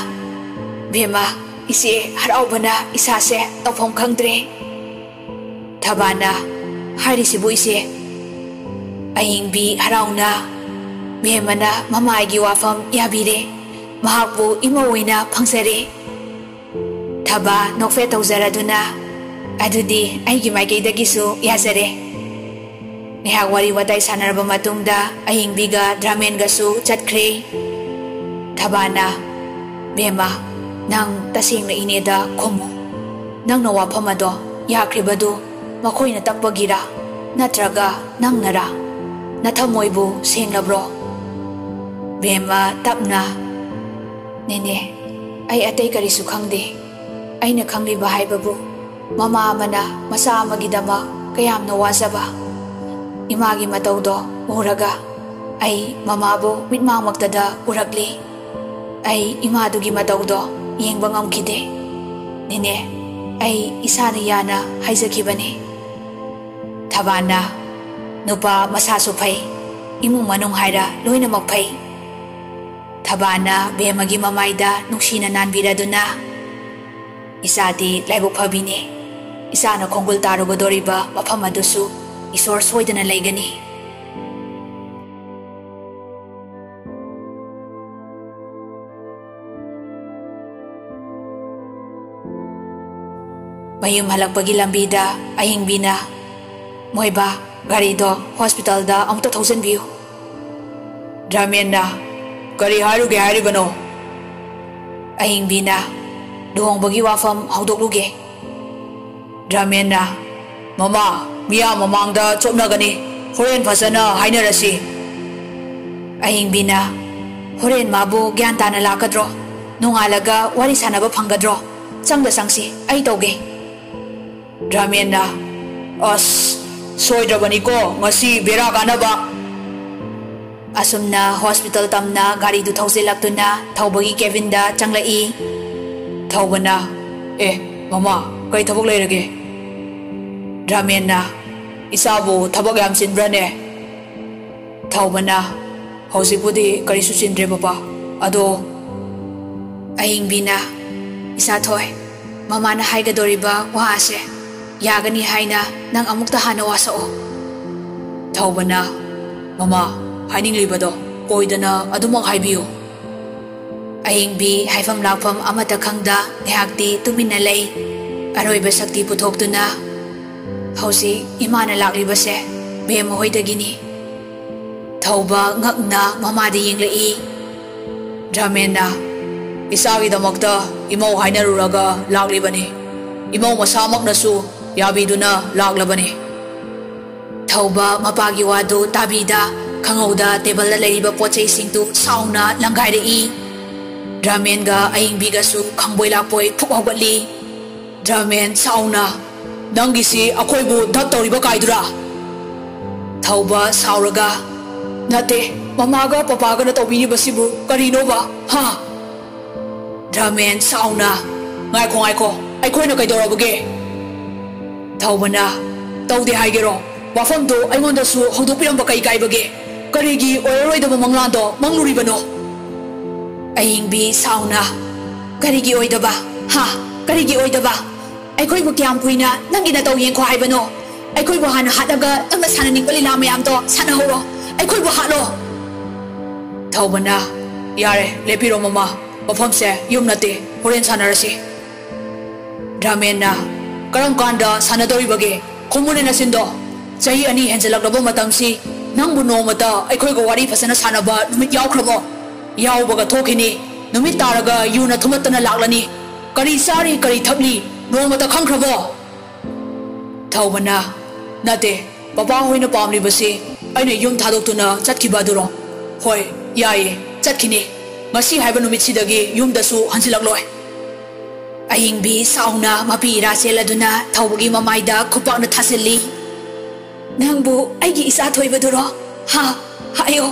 "ꯕꯦꯝꯃ, ꯏꯆꯦ ꯍꯔꯥꯎꯕꯅ ꯏꯁꯥꯁꯦ ꯇꯧꯐꯝ ꯈꯪꯗ꯭ꯔꯦ꯫" ꯊꯕꯥꯅ, "ꯍꯥꯏꯔꯤꯁꯤꯕꯨ ꯏꯆꯦ?" ꯑꯍꯤꯡꯕꯤ ꯍꯔꯥꯎꯅ, "ꯕꯦꯝꯃꯅ ꯃꯃꯥꯒꯤ ꯋꯥꯐꯝ ꯌꯥꯕꯤꯔꯦ꯫ ꯃꯍꯥꯛꯄꯨ ꯏꯃꯧ ꯑꯣꯏꯅ ꯐꯪꯖꯔꯦ꯫" ꯊꯕꯥ ꯅꯣꯛꯐꯦꯠ ꯇꯧꯖꯔꯗꯨꯅ, "ꯑꯗꯨꯗꯤ ꯑꯩꯒꯤ ꯃꯥꯏꯀꯩꯗꯒꯤꯁꯨ ꯌꯥꯖꯔꯦ꯫" ꯉꯥꯏꯍꯥꯛ ꯋꯥꯔꯤ ꯋꯥꯇꯥꯏ ꯁꯥꯟꯅꯔꯕ ꯃꯇꯨꯡꯗ ꯑꯍꯤꯡꯕꯤꯒ ꯗ꯭ꯔꯃꯦꯟꯒꯁꯨ ꯆꯠꯈ꯭ꯔꯦ꯫ ꯊꯕꯥꯅ, "ꯕꯦꯝꯃ, ꯅꯪ ꯇꯁꯦꯡꯅ ꯏꯅꯦꯗ ꯈꯨꯝꯃꯨ꯫ ꯅꯪꯅ ꯋꯥꯐꯝ ꯑꯗꯣ ꯌꯥꯈ꯭ꯔꯤꯕꯗꯨ ꯃꯈꯣꯏꯅ ꯇꯛꯄꯒꯤꯔꯥ? ꯅꯠꯇ꯭ꯔꯒ ꯅꯪꯅꯔꯥ? ꯅꯊꯃꯣꯏꯕꯨ ꯁꯦꯡꯂꯕ꯭ꯔꯣ?" ꯕꯦꯝꯃ ꯇꯞꯅ, "ꯅꯦꯅꯦ, ꯑꯩ ꯑꯇꯩ ꯀꯔꯤꯁꯨ ꯈꯪꯗꯦ꯫ ꯑꯩꯅ ꯈꯪꯂꯤꯕ ꯍꯥꯏꯕꯕꯨ ꯃꯃꯥ ꯑꯃꯅ ꯃꯆꯥ ꯑꯃꯒꯤꯗꯃꯛ ꯀꯌꯥꯝꯅ ꯋꯥꯖꯕ ꯏꯃꯥꯒꯤ ꯃꯇꯧꯗꯣ ꯎꯔꯒ ꯑꯩ ꯃꯃꯥꯕꯨ ꯃꯤꯠꯃꯥꯡꯃꯛꯇꯗ ꯎꯔꯛꯂꯤ꯫ ꯑꯩ ꯏꯃꯥꯗꯨꯒꯤ ꯃꯇꯧꯗꯣ ꯌꯦꯡꯕ ꯉꯝꯈꯤꯗꯦ꯫ ꯅꯦꯅꯦ, ꯑꯩ ꯏꯁꯥꯅ ꯌꯥꯅ ꯍꯥꯏꯖꯈꯤꯕꯅꯤ꯫" ꯊꯕꯥꯅ, "ꯅꯨꯄꯥ ꯃꯁꯥꯁꯨ ꯐꯩ, ꯏꯃꯨꯡ ꯃꯅꯨꯡ ꯍꯥꯏꯔ ꯂꯣꯏꯅꯃꯛ ꯐꯩ꯫" ꯊꯕꯥꯅ ꯕꯦꯝꯃꯒꯤ ꯃꯃꯥꯏꯗ ꯅꯨꯡꯁꯤꯅ ꯅꯥꯟꯕꯤꯔꯗꯨꯅ, "ꯏꯆꯥꯗꯤ ꯂꯥꯏꯕꯛ ꯐꯕꯤꯅꯤ꯫ ꯏꯆꯥꯅ ꯈꯣꯡꯒꯨꯜ ꯇꯥꯔꯨꯒꯗꯧꯔꯤꯕ ꯃꯐꯝ ꯑꯗꯨꯁꯨ ꯏꯁꯣꯔ ꯁꯣꯏꯗꯅ ꯂꯩꯒꯅꯤ꯫" ꯃꯌꯨꯝ ꯍꯜꯂꯛꯄꯒꯤ ꯂꯝꯕꯤꯗ ꯑꯍꯤꯡꯕꯤꯅ, "ꯃꯣꯏꯕꯥ, ꯒꯥꯔꯤꯗꯣ ꯍꯣꯁꯄꯤꯇꯥꯜꯗ ꯑꯃꯨꯛꯇ ꯊꯧꯖꯤꯟꯕꯤꯌꯨ꯫" ꯙꯔꯃꯦꯟꯅ, "ꯀꯔꯤ ꯍꯥꯏꯔꯨꯒꯦ ꯍꯥꯏꯔꯤꯕꯅꯣ?" ꯑꯍꯤꯡꯕꯤꯅ, "ꯂꯨꯍꯣꯡꯕꯒꯤ ꯋꯥꯐꯝ ꯍꯧꯗꯣꯛꯂꯨꯒꯦ꯫" ꯙꯔꯃꯦꯟꯅ, "ꯃꯃꯥ, ꯃꯤꯌꯥꯝ ꯃꯃꯥꯡꯗ ꯆꯣꯞꯅꯒꯅꯤ꯫ ꯍꯣꯔꯦꯟ ꯐꯖꯅ ꯍꯥꯏꯅꯔꯁꯤ꯫" ꯑꯍꯤꯡꯕꯤꯅ, "ꯍꯣꯔꯦꯟ ꯃꯥꯕꯨ ꯒ꯭ꯌꯥꯟ ꯇꯥꯅ ꯂꯥꯛꯀꯗ꯭ꯔꯣ? ꯅꯣꯡꯉꯥꯜꯂꯒ ꯋꯥꯔꯤ ꯁꯥꯟꯅꯕ ꯐꯪꯒꯗ꯭ꯔꯣ? ꯆꯪꯗ ꯆꯪꯁꯤ, ꯑꯩ ꯇꯧꯒꯦ꯫" ꯙꯔꯃꯦꯟꯅ, "ꯑꯁ, ꯁꯣꯏꯗ꯭ꯔꯕꯅꯤꯀꯣ ꯉꯁꯤ ꯕꯦꯔꯥ ꯀꯥꯟꯅꯕ꯫" ꯑꯁꯨꯝꯅ ꯍꯣꯁꯄꯤꯇꯥꯜ ꯇꯝꯅ ꯒꯥꯔꯤꯗꯨ ꯊꯧꯖꯤꯜꯂꯛꯇꯨꯅ ꯊꯧꯕꯒꯤ ꯀꯦꯕꯤꯟꯗ ꯆꯪꯂꯛꯏ꯫ ꯊꯧꯕꯅ, "ꯑꯦ, ꯃꯃꯥ, ꯀꯩ ꯊꯕꯛ ꯂꯩꯔꯒꯦ?" ꯙꯔꯃꯦꯟꯅ, "ꯏꯆꯥꯕꯨ ꯊꯕꯛ ꯌꯥꯝ ꯆꯤꯟꯕ꯭ꯔꯅꯦ?" ꯊꯧꯕꯅ, "ꯍꯧꯖꯤꯛꯄꯨꯗꯤ ꯀꯔꯤꯁꯨ ꯆꯤꯟꯗ꯭ꯔꯦ ꯕꯕꯥ, ꯑꯗꯣ꯫" ꯑꯍꯤꯡꯕꯤꯅ, "ꯏꯆꯥ ꯊꯣꯏ, ꯃꯃꯥꯅ ꯍꯥꯏꯒꯗꯧꯔꯤꯕ ꯋꯥ ꯑꯁꯦ ꯌꯥꯒꯅꯤ ꯍꯥꯏꯅ ꯅꯪ ꯑꯃꯨꯛꯇ ꯍꯥꯟꯅ ꯋꯥꯁꯛꯑꯣ꯫" ꯊꯧꯕꯅ, "ꯃꯃꯥ, ꯍꯥꯏꯅꯤꯡꯂꯤꯕꯗꯣ ꯀꯣꯏꯗꯅ ꯑꯗꯨꯃꯛ ꯍꯥꯏꯕꯤꯌꯨ꯫" ꯑꯍꯤꯡꯕꯤ ꯍꯥꯏꯐꯝ ꯂꯥꯛꯐꯝ ꯑꯃꯠꯇ ꯈꯪꯗ ꯉꯥꯏꯍꯥꯛꯇꯤ ꯇꯨꯃꯤꯟꯅ ꯂꯩ꯫ ꯑꯔꯣꯏꯕ ꯁꯛꯇꯤ ꯄꯨꯊꯣꯛꯇꯨꯅ, "ꯍꯧꯖꯤꯛ ꯏꯃꯥꯅ ꯂꯥꯛꯂꯤꯕꯁꯦ ꯕꯦꯝꯃ ꯍꯣꯏꯗꯒꯤꯅꯤ꯫" ꯊꯧꯕ ꯉꯛꯅ ꯃꯃꯥꯗ ꯌꯦꯡꯂꯛꯏ꯫ ꯙꯔꯃꯦꯟꯅ, "ꯏꯆꯥꯒꯤꯗꯃꯛꯇ ꯏꯃꯧ ꯍꯥꯏꯅꯔꯨꯔꯒ ꯂꯥꯛꯂꯤꯕꯅꯤ꯫ ꯏꯃꯧ ꯃꯁꯥꯃꯛꯅꯁꯨ ꯌꯥꯕꯤꯗꯨꯅ ꯂꯥꯛꯂꯕꯅꯤ꯫" ꯊꯧꯕ ꯃꯄꯥꯒꯤ ꯋꯥꯗꯨ ꯇꯥꯕꯤꯗ ꯈꯪꯍꯧꯗ ꯇꯦꯕꯜꯗ ꯂꯩꯔꯤꯕ ꯄꯣꯠ ꯆꯩꯁꯤꯡꯗꯨ ꯁꯥꯎꯅ ꯂꯪꯒꯥꯏꯔꯛꯏ꯫ ꯗ꯭ꯔꯃꯦꯟꯒ ꯑꯌꯤꯡꯕꯤꯒꯁꯨ ꯈꯪꯕꯣꯏ ꯂꯥꯛꯄꯣꯏ ꯐꯨꯛ ꯍꯧꯒꯠꯂꯤ꯫ ꯗ꯭ꯔꯃꯦꯟ ꯁꯥꯎꯅ, "ꯅꯪꯒꯤꯁꯤ ꯑꯩꯈꯣꯏꯕꯨ ꯙꯞ ꯇꯧꯔꯤꯕ ꯀꯥꯏꯗꯨꯔꯥ?" ꯊꯧꯕ ꯁꯥꯎꯔꯒ, "ꯅꯠꯇꯦ, ꯃꯃꯥꯒ ꯄꯄꯥꯒꯅ ꯇꯧꯕꯤꯔꯤꯕꯁꯤꯕꯨ ꯀꯔꯤꯅꯣꯕ, ꯍꯥ?" ꯗ꯭ꯔꯃꯦꯟ ꯁꯥꯎꯅ, "ꯉꯥꯏꯈꯣ, ꯉꯥꯏꯈꯣ, ꯑꯩꯈꯣꯏꯅ ꯀꯩꯗꯧꯔꯕꯒꯦ?" ꯊꯧꯕꯅ, "ꯇꯧꯗꯦ ꯍꯥꯏꯒꯦꯔꯣ? ꯋꯥꯐꯝꯗꯣ ꯑꯩꯉꯣꯟꯗꯁꯨ ꯍꯧꯗꯣꯛꯄꯤꯔꯝꯕ ꯀꯩ ꯀꯥꯏꯕꯒꯦ? ꯀꯔꯤꯒꯤ ꯑꯣꯏꯔꯔꯣꯏꯗꯕ ꯃꯪꯂꯥꯟꯗꯣ ꯃꯪꯂꯨꯔꯤꯕꯅꯣ?" ꯑꯌꯤꯡꯕꯤ ꯁꯥꯎꯅ, "ꯀꯔꯤꯒꯤ ꯑꯣꯏꯗꯕ? ꯍꯥ? ꯀꯔꯤꯒꯤ ꯑꯣꯏꯗꯕ? ꯑꯩꯈꯣꯏꯕꯨ ꯀꯌꯥꯝ ꯀꯨꯏꯅ ꯅꯪꯒꯤ ꯅꯇꯧ ꯌꯦꯡꯈꯣ ꯍꯥꯏꯕꯅꯣ? ꯑꯩꯈꯣꯏꯕꯨ ꯍꯥꯟꯅ ꯍꯥꯠꯂꯒ ꯅꯪꯅ ꯁꯥꯟꯅꯅꯤꯡꯕ ꯂꯤꯂꯥ ꯃꯌꯥꯝꯗꯣ ꯁꯥꯟꯅꯍꯧꯔꯣ꯫ ꯑꯩꯈꯣꯏꯕꯨ ꯍꯥꯠꯂꯣ!" ꯊꯧꯕꯅ, "ꯌꯥꯔꯦ, ꯂꯦꯞꯄꯤꯔꯣ ꯃꯃꯥ꯫ ꯃꯐꯝꯁꯦ ꯌꯨꯝ ꯅꯠꯇꯦ, ꯍꯣꯔꯦꯟ ꯁꯥꯟꯅꯔꯁꯤ꯫" ꯗ꯭ꯔꯃꯦꯟꯅ, "ꯀꯔꯝ ꯀꯥꯟꯗ ꯁꯥꯟꯅꯗꯧꯔꯤꯕꯒꯦ? ꯈꯨꯝꯃꯨꯅꯦ ꯅꯆꯤꯟꯗꯣ꯫ ꯆꯍꯤ ꯑꯅꯤ ꯍꯦꯟꯖꯜꯂꯛꯂꯕ ꯃꯇꯝꯁꯤ ꯅꯪꯕꯨ ꯅꯣꯡꯃꯇ ꯑꯩꯈꯣꯏꯒ ꯋꯥꯔꯤ ꯐꯖꯅ ꯁꯥꯟꯅꯕ ꯅꯨꯃꯤꯠ ꯌꯥꯎꯈ꯭ꯔꯕꯣ? ꯌꯥꯎꯕꯒ ꯊꯣꯛꯈꯤꯅꯤ꯫ ꯅꯨꯃꯤꯠ ꯇꯥꯔꯒ ꯌꯨꯅ ꯊꯨꯝꯃꯠꯇꯅ ꯂꯥꯛꯂꯅꯤ꯫ ꯀꯔꯤ ꯆꯥꯔꯤ, ꯀꯔꯤ ꯊꯛꯂꯤ, ꯅꯣꯡꯃꯇ ꯈꯪꯈ꯭ꯔꯕꯣ?" ꯊꯧꯕꯅ, "ꯅꯠꯇꯦ, ꯄꯄꯥ ꯍꯣꯏꯅ ꯄꯥꯝꯂꯤꯕꯁꯤ ꯑꯩꯅ ꯌꯨꯝ ꯊꯥꯗꯣꯛꯇꯨꯅ ꯆꯠꯈꯤꯕ ꯑꯗꯨꯔꯣ? ꯍꯣꯏ, ꯌꯥꯏꯌꯦ, ꯆꯠꯈꯤꯅꯤ꯫ ꯉꯁꯤ ꯍꯥꯏꯕ ꯅꯨꯃꯤꯠꯁꯤꯗꯒꯤ ꯌꯨꯝꯗꯁꯨ ꯍꯟꯖꯤꯜꯂꯛꯂꯣꯏ꯫" ꯑꯍꯤꯡꯕꯤ ꯁꯥꯎꯅ ꯃꯄꯤ ꯏꯔꯥ ꯆꯦꯜꯂꯗꯨꯅ ꯊꯧꯕꯒꯤ ꯃꯃꯥꯏꯗ ꯈꯨꯄꯥꯛꯅ ꯊꯥꯖꯤꯜꯂꯤ꯫ "ꯅꯪꯕꯨ ꯑꯩꯒꯤ ꯏꯆꯥ ꯊꯣꯏꯕꯗꯨꯔꯣ? ꯍꯥ? ꯍꯥꯏꯌꯣ,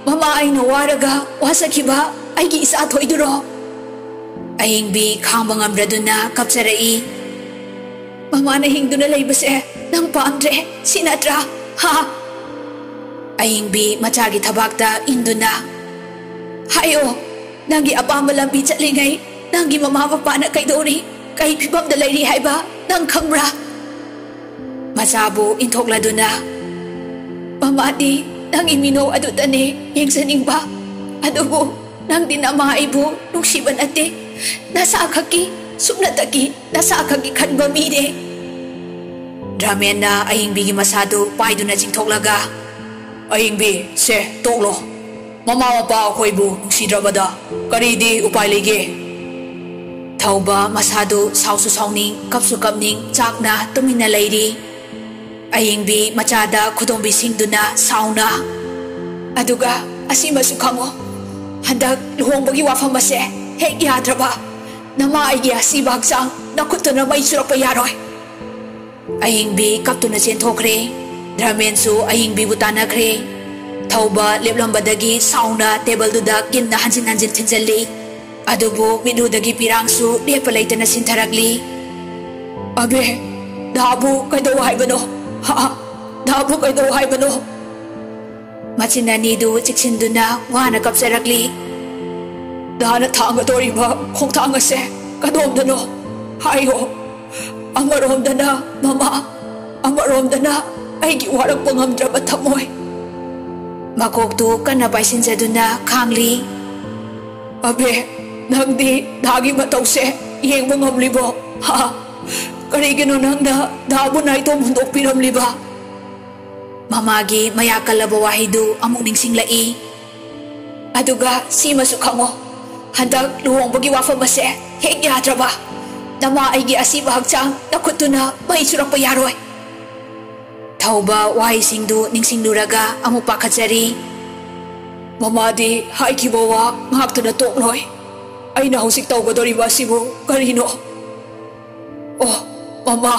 ꯃꯃꯥ ꯑꯩꯅ ꯋꯥꯔꯒ ꯋꯥꯖꯈꯤꯕ ꯑꯩꯒꯤ ꯏꯆꯥ ꯊꯣꯏꯗꯨꯔꯣ?" ꯑꯍꯤꯡꯕꯤ ꯈꯥꯡꯕ ꯉꯝꯗ꯭ꯔꯗꯨꯅ ꯀꯞꯆꯔꯛꯏ꯫ "ꯃꯃꯥꯅ ꯍꯤꯡꯗꯨꯅ ꯂꯩꯕꯁꯦ ꯅꯪ ꯄꯥꯝꯗ꯭ꯔꯦ, ꯁꯤ ꯅꯠꯇ꯭ꯔꯥ? ꯍꯥ?" ꯑꯍꯤꯡꯕꯤ ꯃꯆꯥꯒꯤ ꯊꯕꯥꯛꯇ ꯏꯟꯗꯨꯅ, "ꯍꯥꯏꯌꯣ, ꯅꯪꯒꯤ ꯑꯄꯥꯝꯕ ꯂꯝꯕꯤ ꯆꯠꯂꯤꯉꯩ ꯅꯪꯒꯤ ꯃꯃꯥ ꯕꯕꯥꯅ ꯀꯩꯗꯧꯔꯤ, ꯀꯩ ꯐꯤꯕꯝꯗ ꯂꯩꯔꯤ ꯍꯥꯏꯕ ꯅꯪ ꯈꯪꯕ꯭ꯔꯥ?" ꯃꯆꯥꯕꯨ ꯏꯟꯊꯣꯛꯂꯗꯨꯅ, "ꯃꯃꯥꯗꯤ ꯅꯪꯒꯤ ꯃꯤꯅꯧ ꯑꯗꯨꯇꯅꯦ ꯌꯦꯡꯖꯅꯤꯡꯕ, ꯑꯗꯨꯕꯨ ꯅꯪꯗꯤ ꯅꯃꯥ ꯑꯩꯕꯨ ꯅꯨꯡꯁꯤꯕ ꯅꯠꯇꯦ, ꯅꯁꯥ ꯈꯛꯀꯤ, ꯁꯨꯞꯅꯇꯒꯤ ꯅꯁꯥ ꯈꯛꯀꯤ ꯈꯟꯕ ꯃꯤꯅꯦ꯫" ꯗ꯭ꯔꯃꯦꯟꯅ ꯑꯍꯤꯡꯕꯤꯒꯤ ꯃꯁꯥꯗꯨ ꯄꯥꯏꯗꯨꯅ ꯆꯤꯡꯊꯣꯛꯂꯒ, "ꯑꯍꯤꯡꯕꯤ, ꯁꯦ, ꯇꯣꯛꯂꯣ꯫ ꯃꯃꯥ ꯃꯄꯥ ꯑꯩꯈꯣꯏꯕꯨ ꯅꯨꯡꯁꯤꯗ꯭ꯔꯕꯗ ꯀꯔꯤꯗꯤ ꯎꯄꯥꯏ ꯂꯩꯒꯦ?" ꯊꯧꯕ ꯃꯁꯥꯗꯨ ꯁꯥꯎꯁꯨ ꯁꯥꯎꯅꯤꯡ, ꯀꯞꯁꯨ ꯀꯞꯅꯤꯡ, ꯆꯥꯛꯅ ꯇꯨꯃꯤꯟꯅ ꯂꯩꯔꯤ꯫ ꯑꯍꯤꯡꯕꯤ ꯃꯆꯥꯗ ꯈꯨꯗꯣꯝꯕꯤꯁꯤꯡꯗꯨꯅ ꯁꯥꯎꯅ, ꯑꯗꯨꯒ ꯑꯁꯤꯃꯁꯨ ꯈꯪꯉꯣ, ꯍꯟꯗꯛ ꯂꯨꯍꯣꯡꯕꯒꯤ ꯋꯥꯐꯝ ꯑꯁꯦ ꯍꯦꯛ ꯌꯥꯗ꯭ꯔꯕ, ꯅꯃꯥ ꯑꯩꯒꯤ ꯑꯁꯤꯕ ꯍꯛꯆꯥꯡ ꯅꯈꯨꯠꯇꯨꯅ ꯃꯩ ꯆꯨꯔꯛꯄ ꯌꯥꯔꯣꯏ꯫ ꯑꯌꯤꯡꯕꯤ ꯀꯞꯇꯨꯅ ꯆꯦꯟꯊꯣꯛꯈ꯭ꯔꯦ꯫ ꯙꯔꯃꯦꯟꯁꯨ ꯑꯌꯤꯡꯕꯤꯕꯨ ꯇꯥꯟꯅꯈ꯭ꯔꯦ꯫ ꯊꯧꯕ ꯂꯦꯞꯂꯝꯕꯗꯒꯤ ꯁꯥꯎꯅ ꯇꯦꯕꯜꯗꯨꯗ ꯀꯤꯟꯅ ꯍꯟꯖꯤꯟ ꯍꯟꯖꯤꯟ ꯊꯤꯟꯖꯜꯂꯤ꯫ ꯑꯗꯨꯕꯨ ꯃꯤꯠꯂꯨꯗꯒꯤ ꯄꯤꯔꯥꯡꯁꯨ ꯂꯦꯞꯄ ꯂꯩꯇꯅ ꯁꯤꯟꯊꯔꯛꯂꯤ꯫ "ꯑꯕꯦ, ꯗꯥꯕꯨ ꯀꯩꯗꯧ ꯍꯥꯏꯕꯅꯣ? ꯍꯥ? ꯗꯥꯕꯨ ꯀꯩꯗꯧ ꯍꯥꯏꯕꯅꯣ?" ꯃꯆꯤꯟ ꯑꯅꯤꯗꯨ ꯆꯤꯛꯁꯤꯟꯗꯨꯅ ꯋꯥꯅ ꯀꯞꯆꯔꯛꯂꯤ꯫ "ꯗꯥꯅ ꯊꯥꯡꯒꯗꯧꯔꯤꯕ ꯈꯣꯡꯊꯥꯡ ꯑꯁꯦ ꯀꯗꯣꯝꯗꯅꯣ? ꯍꯥꯏꯌꯣ꯫ ꯑꯃꯔꯣꯝꯗꯅ ꯃꯃꯥ, ꯑꯃꯔꯣꯝꯗꯅ ꯑꯩꯒꯤ ꯋꯥꯔꯛꯄ ꯉꯝꯗ꯭ꯔꯕ ꯊꯃꯣꯏ꯫" ꯃꯀꯣꯛꯇꯨ ꯀꯟꯅ ꯄꯥꯏꯁꯤꯟꯖꯗꯨꯅ ꯈꯥꯡꯂꯤ꯫ "ꯑꯕꯦ, ꯅꯪꯗꯤ ꯗꯥꯒꯤ ꯃꯇꯧꯁꯦ ꯌꯦꯡꯕ ꯉꯝꯂꯤꯕꯣ? ꯍꯥ? ꯀꯔꯤꯒꯤꯅꯣ ꯅꯪꯅ ꯗꯥꯕꯨ ꯅꯥꯏꯇꯣꯝ ꯍꯨꯟꯗꯣꯛꯄꯤꯔꯝꯂꯤꯕ?" ꯃꯃꯥꯒꯤ ꯃꯌꯥ ꯀꯜꯂꯕ ꯋꯥꯍꯩꯗꯨ ꯑꯃꯨꯛ ꯅꯤꯡꯁꯤꯡꯂꯛꯏ꯫ "ꯑꯗꯨꯒ ꯁꯤꯃꯁꯨ ꯈꯪꯉꯣ, ꯍꯟꯗꯛ ꯂꯨꯍꯣꯡꯕꯒꯤ ꯋꯥꯐꯝ ꯑꯁꯦ ꯍꯦꯛ ꯌꯥꯗ꯭ꯔꯕ, ꯅꯃꯥ ꯑꯩꯒꯤ ꯑꯁꯤꯕ ꯍꯛꯆꯥꯡ ꯅꯈꯨꯠꯇꯨꯅ ꯃꯩ ꯆꯨꯔꯛꯄ ꯌꯥꯔꯣꯏ꯫" ꯊꯧꯕ ꯋꯥꯍꯩꯁꯤꯡꯗꯨ ꯅꯤꯡꯁꯤꯡꯂꯨꯔꯒ ꯑꯃꯨꯛ ꯄꯥꯈꯠꯆꯔꯤ꯫ "ꯃꯃꯥꯗꯤ ꯍꯥꯏꯈꯤꯕ ꯋꯥ ꯉꯥꯛꯇꯨꯅ ꯇꯣꯛꯂꯣꯏ꯫ ꯑꯩꯅ ꯍꯧꯖꯤꯛ ꯇꯧꯒꯗꯧꯔꯤꯕ ꯑꯁꯤꯕꯨ ꯀꯔꯤꯅꯣ? ꯑꯣ, ꯃꯃꯥ,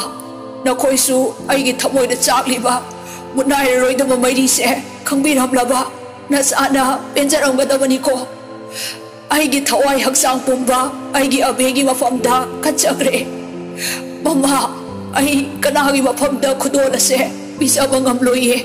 ꯅꯈꯣꯏꯁꯨ ꯑꯩꯒꯤ ꯊꯃꯣꯏꯗ ꯆꯥꯛꯂꯤꯕ ꯃꯨꯠꯅꯥꯏꯔꯔꯣꯏꯗꯕ ꯃꯩꯔꯤꯁꯦ ꯈꯪꯕꯤꯔꯝꯂꯕ ꯅꯆꯥꯅ ꯄꯦꯟꯖꯔꯝꯒꯗꯕꯅꯤꯀꯣ꯫ ꯑꯩꯒꯤ ꯊꯋꯥꯏ ꯍꯛꯆꯥꯡ ꯄꯨꯝꯕ ꯑꯩꯒꯤ ꯑꯕꯦꯒꯤ ꯃꯐꯝꯗ ꯀꯠꯆꯈ꯭ꯔꯦ꯫ ꯃꯃꯥ, ꯑꯩ ꯀꯅꯥꯒꯤ ꯃꯐꯝꯗ ꯈꯨꯗꯣꯜ ꯑꯁꯦ ꯄꯤꯖꯕ ꯉꯝꯂꯣꯏꯌꯦ꯫